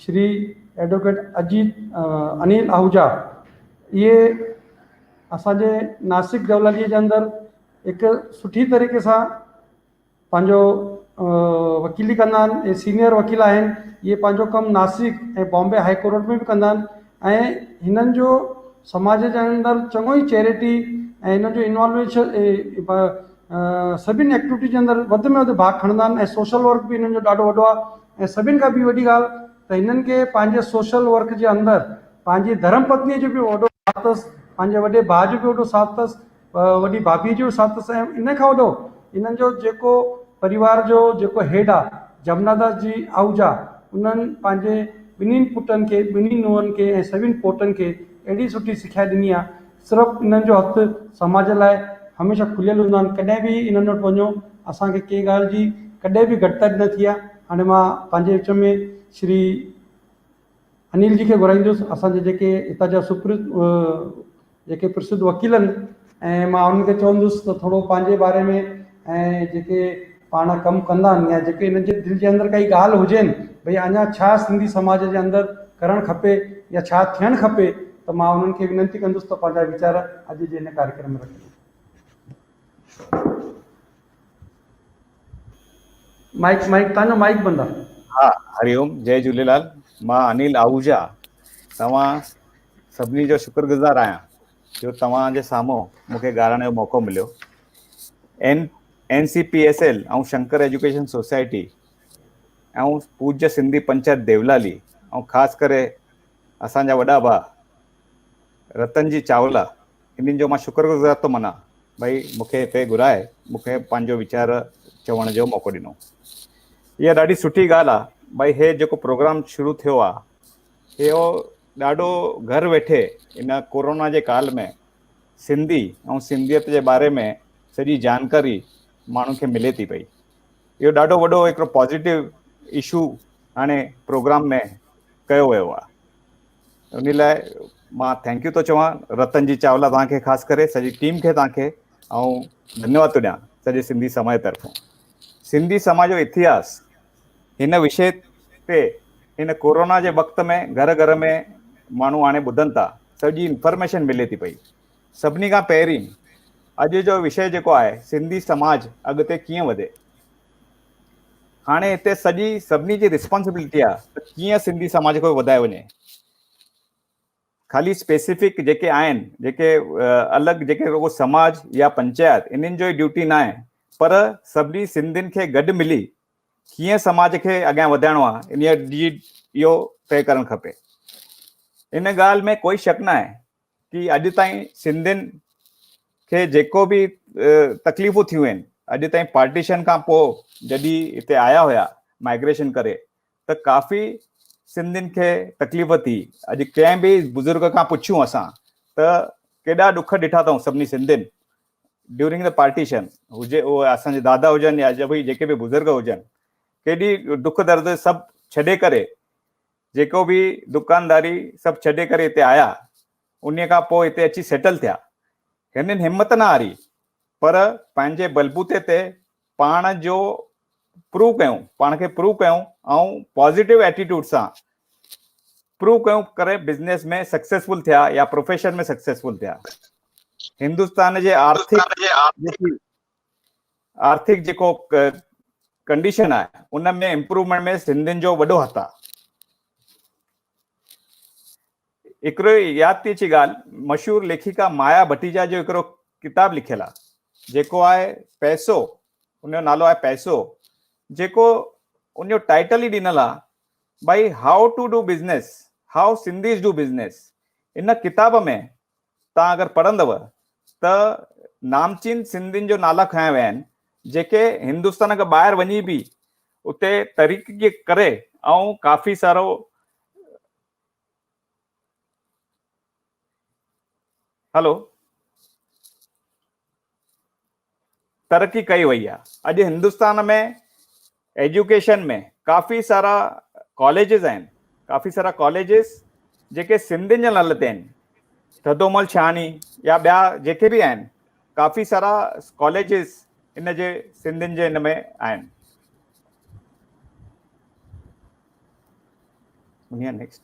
Shri advocate اجيت انيل آهوجا اهي اسان جي ناسڪ ديولاليء جي اندر هڪ سٺي طريقي سان پنهنجو وڪيلي ڪندا آهن اهي سينئر وڪيل آهن اهي پنهنجو ڪم ناسڪ ۽ بامبي هاء ڪورٽ ۾ به ڪندا آهن ۽ هنن جو سماج جي اندر چڱو ئي چيريٽي ۽ هنن جو انوالويشن سڀني ايڪٽيوٽي جي اندر وڌ ۾ وڌ ڀاڳ کڻندا آهن ۽ سوشل ورڪ به هنن جو ڏاڍو وڏو آهي ۽ سڀني کان ٻي وڏي ڳالهه ته هنن کي پنهنجي سوشل ورڪ جي اندر پنهنجي ڌرم پتنيء جو به وڏو ساٿ اٿس پنهنجي وڏي ڀاء جو به وڏو ساٿ اٿس وڏي ڀاڀيء جو به ساٿ اٿس ۽ ان کان وڏو انهن جو جيڪو پريوار جو جيڪو هيڊ آ جمناداس جي آهوجا انهن پنهنجي ٻنهين پٽن کي ٻنهي نونهن کي ۽ سڀني پوٽن کي اهڙي سٺي سکيا ڏني آ صرف انهن جو هٿ سماج لاء هميشه کليل هوندو آهن ڪڏهن به انهن وٽ وڃو اسان کي ڪنهن ڳالهه جي ڪڏهن به گهٽتائي نه ٿي آ هاڻي مان پنهنجي وچ ۾ شري انيل جي کي گهرائيندس اسان جا جيڪي هتان جا سپر جيڪي پرسڌ وڪيل آهن ۽ مان انهن کي چوندس ته ٿورو پنهنجي باري ۾ ۽ جيڪي پاڻ ڪم ڪندا آهن يا جيڪي انهن جي دل جي اندر ڪائي ڳالهه هجين ڀئي اڃا ڇا سنڌي سماج جي اندر ڪرڻ کپي يا ڇا ٿيڻ کپي ته مان انهن کي وينتي ڪندس ته پنهنجا ويچار اڄ جي هن ڪاريڪرم ۾ رکن. مائيڪ مائيڪ تان جو مائيڪ بند آ. ها هري اوم جئي جهوليلال مان انيل آهوجا توهان سڀني جو شڪر گذار آهيان جو توهان جي سامهون مون کي ڳالهائڻ جو موقعو مليو N N C P S L ۽ Shankar education society ۽ پوجيه Sindhi panchayat Deolali ۽ خاص ڪري اسان جا وڏا ڀاء رتن جي چاولا انهن جو مان شڪر گذار ٿو مڃان ڀئي مون کي هتي گهرائي مون کي پنهنجو ويچار چوڻ جو موقعو ڏنو. اها ڏاڍي سٺي ڳالهه آهي ڀئي هي جيڪو پروگرام شروع ٿيو آهي اهو ڏاڍو گهر ويٺي ان ڪورونا جي ڪال ۾ سنڌي ۽ سنڌيت جي باري ۾ سڄي جانڪاري ماڻهن کي ملي ٿي پئي. اهو ڏاڍو وڏو هڪڙو پازيٽو اشو هاڻي پروگرام ۾ ڪيو ويو آهي. ان لاء مان thank you ٿو چوان رتن جي چاولا توهان کي خاص ڪري سڄي ٽيم کي توهان کي ۽ ڌنيواد ٿو ڏيان سڄي سنڌي سماج طرفون سنڌي سماج جو اتهاس هن وشي تي هن ڪورونا جي وقت ۾ گهر گهر ۾ ماڻهو هاڻي ٻڌن ٿا سڄي انفارميشن ملي ٿي پئي سڀني کان پهرين اڄ جو وشي جيڪو آهي سنڌي سماج اڳتي ڪيئن وڌي هاڻي هتي سڄي سڀني جي ريسپانسبلٽي آ ته ڪيئن سنڌي سماج کي وڌايو وڃي. خالي اسپيسيفڪ جيڪي آهن جيڪي الڳ جيڪي رڳو سماج يا پنچائت انهن جو ئي ڊيوٽي ناهي پر سڀني سنڌين کي گڏ ملي ڪيئن سماج کي اڳيان وڌائڻو آ انهي جي اهو طئي ڪرڻ کپي. ان ڳالهه ۾ ڪوئي شڪ ناهي ڪي اڄ تائين سنڌين کي جيڪو به تڪليفون ٿيون آهن اڄ تائين پارٽيشن کان پوء جڏهن هتي آيا هيا مائگريشن ڪري ته ڪافي سنڌين کي تڪليف ٿي اڄ ڪنهن به بزرگ کان پڇيون اسان ته ڪيڏا ڏک ڏٺا اٿئون سڀني سنڌين ڊيورنگ the partition هجي اهي اسان جي دادا هجن يا جيڪي به بزرگ هجن ڪيڏي دک درد سڀ ڇڏي ڪري جيڪو به دڪانداري سڀ ڇڏي ڪري هتي آيا، انهيء کان پوء هتي اچي سيٽل ٿيا. هنن همت نه هاري، پر پنهنجي بلبوتي تي پاڻ جو پروو ڪيون، پاڻ کي پروو ڪيون ۽ پازيٽو ايٽيٽيوڊ سان پروو ڪيون ڪري بزنس ۾ سڪسيسفل ٿيا يا پروفيشن ۾ سڪسيسفل ٿيا. هندستان جي آرٿڪ جيڪي آرٿڪ جيڪو ڪنڊيشن آهي ان ۾ امپروومينٽ ۾ سنڌين جو وڏو هٿ آهي. هڪڙو ياد ٿي اچي ڳالهه مشهور ليکڪا مايا ڀٽيجا جو هڪڙو ڪتاب لکيل آهي جيڪو آهي پئسو ان جو نالو آهي پئسو جيڪو ان جو ٽائٽل ئي ڏنل آهي ڀائي how to do business how Sindhis do business ان ڪتاب ۾ توهان اگر پڙهندؤ ته نامچين سنڌين جو نالا کنيا ويا آهن جيڪي هندستان کان ٻاهر وڃي به اتي ترقي ڪري ۽ ڪافي سارو هلو ترقي ڪئي وئي آهي. اڄ هندستان ۾ ايجوڪيشن ۾ ڪافي سارا ڪاليجز آهن، ڪافي سارا ڪاليجز جيڪي سنڌين جي نالي تي آهن، ٿڌومل شهاڻي يا ٻيا جيڪي به آهن، ڪافي سارا ڪاليجز ان جي سنڌين جي ان ۾ آهن. انهيء نيڪسٽ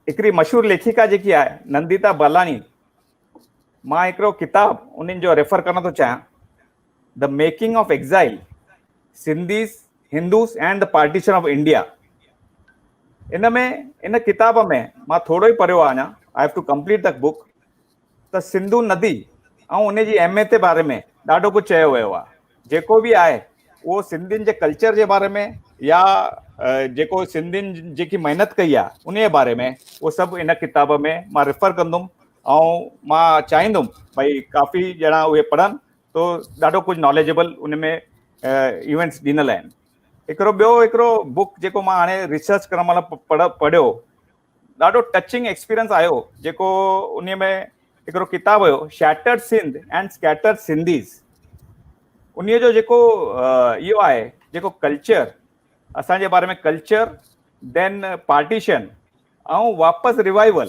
هڪڙي مشهور ليکڪا جيڪي آهي ننديتا بالاڻي، مان هڪڙو ڪتاب انهن جو ريفر ڪرڻ ٿو چاهيان، the making of exile, Sindhis, Hindus and the partition of India. ان ۾ ان ڪتاب ۾ مان ٿورو ئي پڙهيو آهي اڃا، I have to complete the book. ته سنڌو ندي ۽ ان جي اهميت جي باري ۾ ڏاڍو ڪجهه چيو ويو آهي. جيڪو به آهي اهو سنڌين جي ڪلچر جي باري ۾ يا جيڪو سنڌين جيڪي محنت ڪئي آهي ان جي باري ۾ اهو سڀ ان ڪتاب ۾ مان ريفر ڪندم ۽ مان چاهيندم ڀئي ڪافي ڄڻا اهي پڙهن تو ڏاڍو ڪجهه ناليجبل ان ۾ ايونٽس ڏنل آهن. هڪڙو ٻيو هڪڙو بڪ جيڪو مان هاڻي ريسرچ ڪرڻ مهل پڙهيو، ڏاڍو ٽچنگ ايڪسپيرينس آيو، جيڪو انهي ۾ هڪڙو ڪتاب هيو شيٽرڊ سنڌ اينڊ اسڪيٽرڊ سنڌيز. انهي جو جيڪو اهو آهي جيڪو ڪلچر اسان جي باري ۾ ڪلچر دين پارٽيشن ۽ واپس ريوائيول،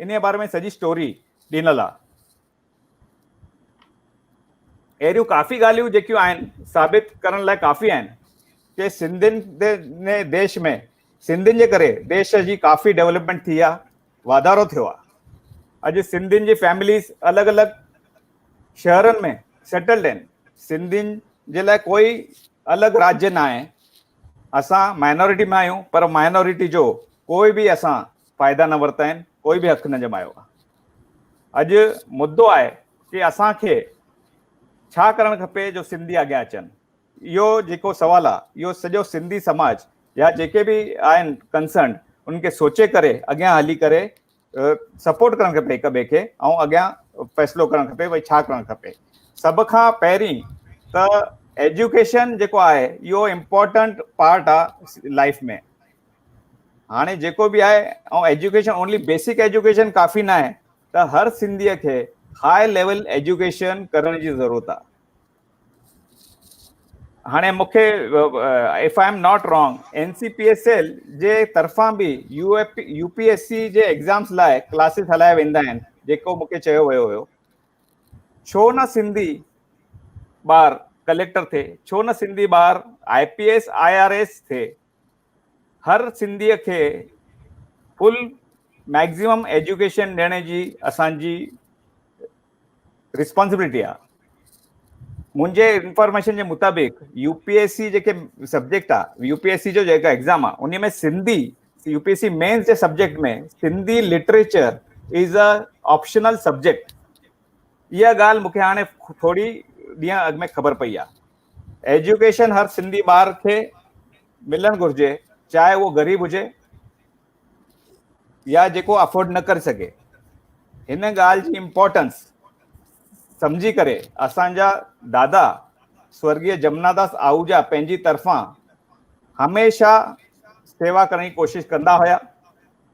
انهي باري ۾ سڄي اسٽوري ڏنل آهي. اهڙيون ڪافي ڳالهيون جيڪيون آهن ثابت ڪرڻ لاء ڪافي آهن ڪي سنڌين ديش ۾ سنڌين جي ڪري ديش جي ڪافي ڊيولپمينٽ ٿي آهي، واڌارو ٿيو آهي. اڄ سنڌين جي فيمليز الڳ الڳ شهرن ۾ سيٽلڊ آهن. سنڌين جي لاء ڪوئي الڳ راجيه نه آهي. اسان مائنورٽي ۾ آهيون پر مائنورٽي جو ڪوئي به اسان فائدا نه ورتا آهن، ڪوئي به حق نه ڄمايو آهي. اڄ مدو آهي ڪي اسان کي ڇا ڪرڻ کپي جو سنڌي اڳيان اچن. اهو جيڪو سوال آهي اهو سڄو سنڌي سماج يا جيڪي به آهن ڪنسرنڊ انهن کي سوچي ڪري اڳيان هلي ڪري سپورٽ ڪرڻ کپي هڪ ٻئي کي ۽ اڳيان فيصلو ڪرڻ کپي ڀئي ڇا ڪرڻ کپي. سڀ کان پهرين ته ايجوڪيشن جيڪو آهي اهو امپورٽنٽ پارٽ آهي لائف ۾. هاڻي جيڪو به آهي ۽ ايجوڪيشن اونلي بيسڪ ايجوڪيشن ڪافي نه آهي ته هر سنڌيء کي هاء ليول ايجوڪيشن ڪرڻ جي ضرورت آهي. هاڻي مون کي if I am not wrong N C P S L جي طرفان به U F U P S C جي ايگزامس لاء ڪلاسز هلايا ويندا آهن، جيڪو مون کي چيو ويو هيو. ڇو نه سنڌي ٻار ڪليڪٽر ٿئي، ڇو نه سنڌي ٻار I P S I R S ٿئي. هر سنڌيء کي فل ميڪزيمم ايجوڪيشن ڏيڻ جي اسان جي ريسپانسبلٽي آ. منهنجي انفارميشن جي مطابق يو پي ايس سي جيڪي سبجيڪٽ آ، يو پي ايس سي جو جيڪا ايگزام آ ان ۾ Sindhi U P S C mains جي subject ۾ Sindhi literature is a optional subject. اها ڳالهه مونکي هاڻي ٿوري ڏينهن اڳ ۾ خبر پئي آ. ايجوڪيشن هر سنڌي ٻار کي ملڻ گهرجي، چاهي اهو غريب هجي يا جيڪو افورڊ نه ڪري سگهي. هن ڳالهه جي امپورٽنس سمجهي ڪري اسان جا دادا سورڳيه جمناداس آهوجا پنهنجي طرفان هميشه سيوا ڪرڻ جي ڪوشش ڪندا هيا.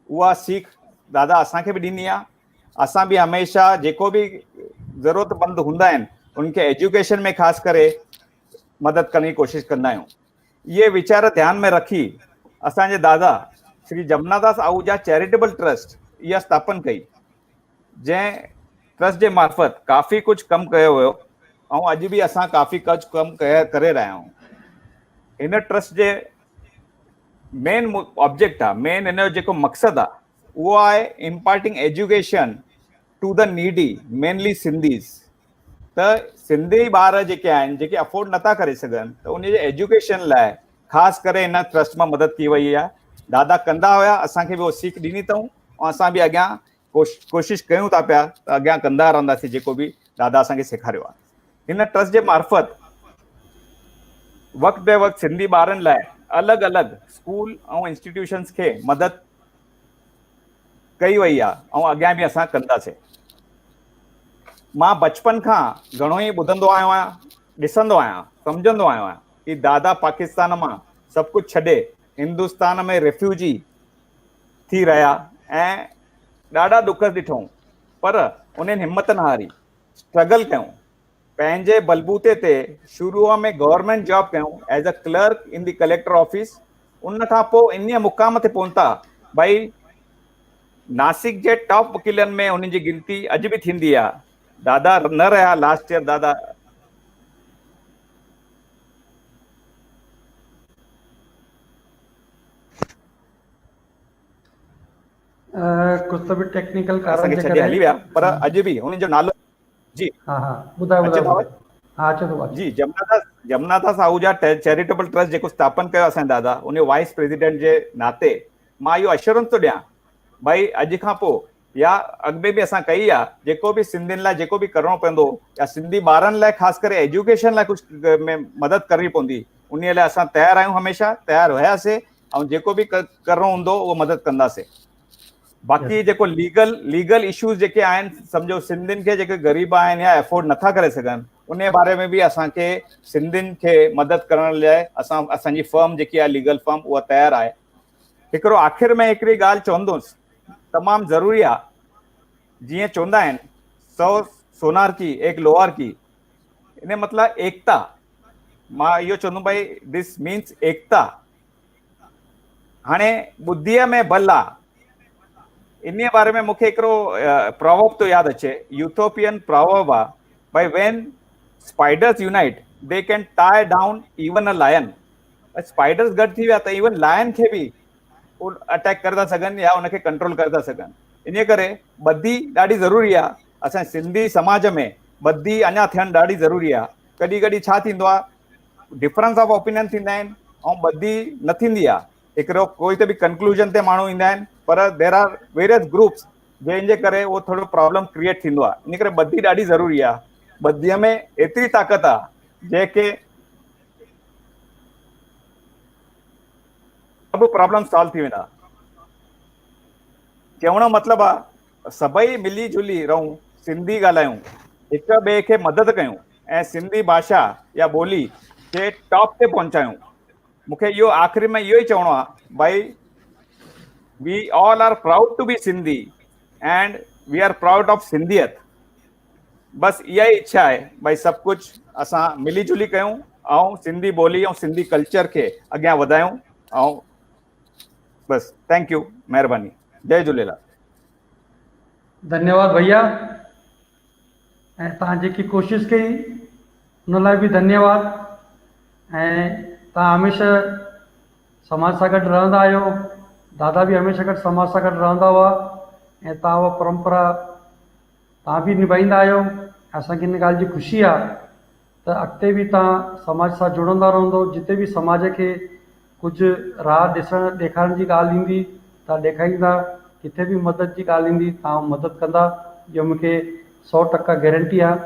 اها سيک دادا اسان کي به ڏني آهي. اسان به هميشه جيڪو به ضرورت مند هوندا آهن انهن کي ايجوڪيشن ۾ خاص ڪري مدد ڪرڻ جي ڪوشش ڪندا آهيون. اهي ويچار ڌيان ۾ رکي اسان جي دادا شري جمناداس آهوجا چيريٽيبل ٽرسٽ اها اسٿاپن ڪئي، جنهن ٽرسٽ جي معرفت ڪافي ڪجهه ڪم ڪيو ويو ۽ اڄ به اسان ڪافي ڪجهه ڪم ڪري رهيا آهيون. هن ٽرسٽ جي مين آبجيڪٽ آهي، مين هن جو جيڪو مقصد آهي اهو آهي imparting education to the needy mainly Sindhis. ته سنڌي ٻار جيڪي آهن جيڪي افورڊ نٿا ڪري سگهن ته ان جي ايجوڪيشن لاء خاص ڪري هن ٽرسٽ مان مدد ڪئي وئي آهي. دادا ڪندا هيا، اسان کي به اهو سيک ڏني اٿئون ۽ اسان به اڳيان ڪوشش ڪيون ٿا پيا ته اڳيان ڪندا رهنداسين جيڪو به دادا اسان کي سيکاريو آهي. هن ٽرسٽ جي معرفت وقت بي وقت سنڌي ٻارن لاء الڳ الڳ اسڪول ۽ انسٽيٽيوشنس کي مدد ڪئي وئي آهي ۽ اڳيان به اسان ڪنداسين. مان بچپن کان گهڻو ئي ٻڌندو آيو آهيان، ڏسندو آهيان، سمجهندو آيو آهيان ڪي دادا پاڪستان مان سڀ ڪجهه ڇڏي هندستان ۾ ريفيوجي ٿي رهيا ۽ ڏاڍا ڏک ڏٺائون پر انهن همت نه هاري، اسٽرگل ڪيون، پنهنجي بلبوتي تي شروع ۾ گورنمينٽ جاب ڪيون as a clerk in the collector office, ان کان پوء انهيء مقام تي پهتا ڀائي ناسڪ جي ٽاپ وڪيلن ۾ انهن جي گنتي اڄ به ٿيندي آ. دادا نه رهيا لاسٽ ايئر دادا. ڪجهه ته به ٽيڪنيڪل ڪارڻ اسان کي جي ڇڏي ڪري هلي ويا پر اڄ به انهن جو نالو جي ها ها ٻڌايو اچي ٻڌايو ٿو آواز؟ ٻڌايو ها اچي ٿو اچي جي جمناداس جمناداس آهوجا چيريٽيبل ٽرسٽ جيڪو اسٿاپن ڪيو اسان جي دادا ان جو وائيس پريزيڊنٽ جي ناتي مان اهو اشورنس ٿو ڏيان ڀائي اڄ کان پوء يا اڳ ۾ به اسان ڪئي آ جيڪو به سنڌين لاء جيڪو به ڪرڻو پوندو يا سنڌي ٻارن لاء خاص ڪري ايجوڪيشن لاء ڪجهه ۾ مدد ڪرڻي پوندي انهي لاء اسان تيار آهيون هميشه تيار هياسي ۽ جيڪو به ڪرڻو هوندو اهو مدد ڪنداسي باقي جيڪو ليگل ليگل اشوز جيڪي آهن سمجهو سنڌين کي جيڪي غريب آهن يا افورڊ نٿا ڪري سگهن ان باري ۾ به اسان کي سنڌين کي مدد ڪرڻ لاء اسان اسان جي فرم جيڪي آهي ليگل فرم اها تيار آهي هڪڙو آخر ۾ هڪڙي ڳالهه چوندس تمام ضروري آ جيئن چوندا آهن سو سونار ڪي ايڪ لوهار ڪي ان مطلب ايڪتا مان اهو چوندم ڀائي this means ايڪتا هاڻي ٻڌيء ۾ بل آ انهيء باري ۾ مونکي هڪڙو پراورب ٿو ياد اچي يوٿوپين پراورب آ ڀائي when spiders unite they can tie down even a lion spiders گڏ ٿي ويا ته ايون لائن کي به اٽيڪ ڪري ٿا سگهن يا ان کي ڪنٽرول ڪري ٿا سگهن ان ڪري ٻڌي ڏاڍي ضروري آ اسان سنڌي سماج ۾ ٻڌي اڃا ٿيڻ ڏاڍي ضروري آ ڪڏهن ڪڏهن ڇا ٿيندو آ ڊفرنس آف اوپينين ٿيندا آهن ۽ ٻڌي نه ٿيندي آ هڪڙو ڪوئي ته به ڪنڪلوزن تي ماڻهو ايندا آهن پر دير آر ويريس گروپس جنهن جي ڪري اهو ٿورو پرابلم ڪريئيٽ ٿيندو آ ان ڪري ٻڌي ڏاڍي ضروري آ ٻڌيء ۾ ايتري طاقت آ جنهن کي سڀ پرابلم سالو ٿي ويندا چوڻ جو مطلب آ سڀئي ملي جلي رهون سنڌي ڳالهايون هڪ ٻئي کي مدد ڪيون ۽ سنڌي ڀاشا يا ٻولي کي ٽاپ تي پهچايون مونکي اهو آخري ۾ اهو ئي چوڻو آ ڀائي we all are proud to be Sindhi and we are proud of سنڌيت بس اها ئي اڇا آهي ڀائي سڀ ڪجهه اسان ملي جلي ڪيون ۽ سنڌي ٻولي ۽ سنڌي ڪلچر کي اڳيان وڌايون ۽ بس thank you مهرباني جئي جهوليلال. ڌنيواد ڀئيا ۽ توهان جيڪي ڪوشش ڪئي ان لاء به ڌنيواد ۽ توهان هميشه سماج سان گڏ رهندا آهيو دادا به هميشه گڏ سماج سان گڏ رهندا هئا ۽ توهان اها پرمپرا توهان به نڀائيندا آهيو ۽ اسان کي ان ڳالهه جي خوشي آهي ته اڳتي به توهان سماج سان جڙندا رهندو جتي به سماج کي ڪجهه راهه ڏسڻ ڏيکارڻ جي ڳالهه ايندي توهان ڏيکاريندا ڪٿي به مدد جي ڳالهه ايندي توهان مدد ڪندا اهو مون کي سو ٽڪا گيرنٽي آهي.